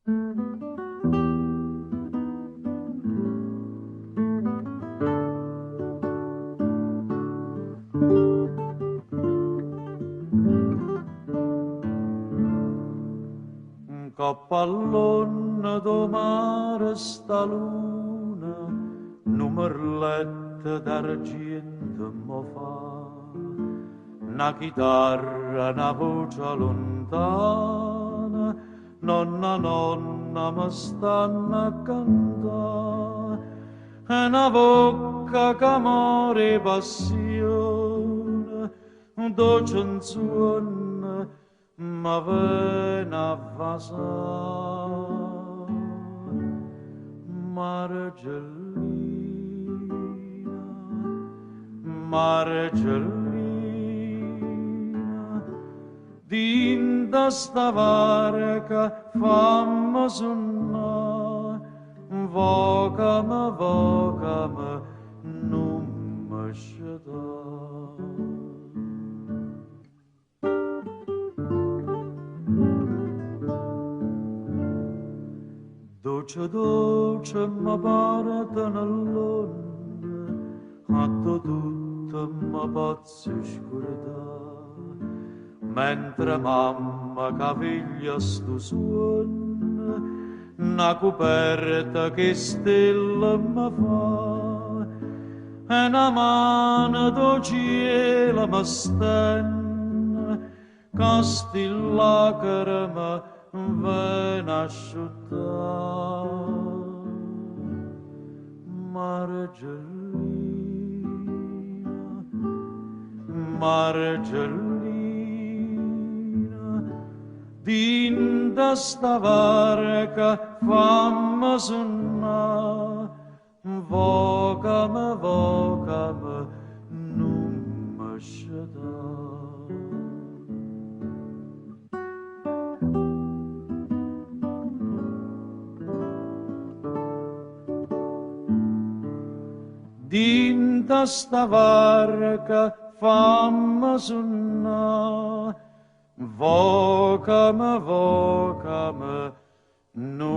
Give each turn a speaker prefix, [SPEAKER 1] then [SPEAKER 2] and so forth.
[SPEAKER 1] Ncopp'a ll'onna d' 'o mare 'sta luna nu merletto d'argiento mo fa. Na chitarra, na voce luntana, nonna nonna me stanno a cantà. E na vocca ca more 'e passione, doce 'nzuonno me vene a vasà. Margellina, Margellina, dint'a 'sta varca famme sunnà, vocame, vocame, nun me scetà. Doce doce me parteno ll'onne, addò tutto me pozzo scurdà, mentre mamma ca veglia stu suonno, na cuperta che stelle me fa, e na mano d' 'o cielo me stenne, ca sti lacreme vene asciuttà. Margellina, Margellina, dint'a 'sta varca famme sunnà, vocame, vocame, nun me scetà. Dint'a 'sta varca famme sunnà, vocame, vocame, nun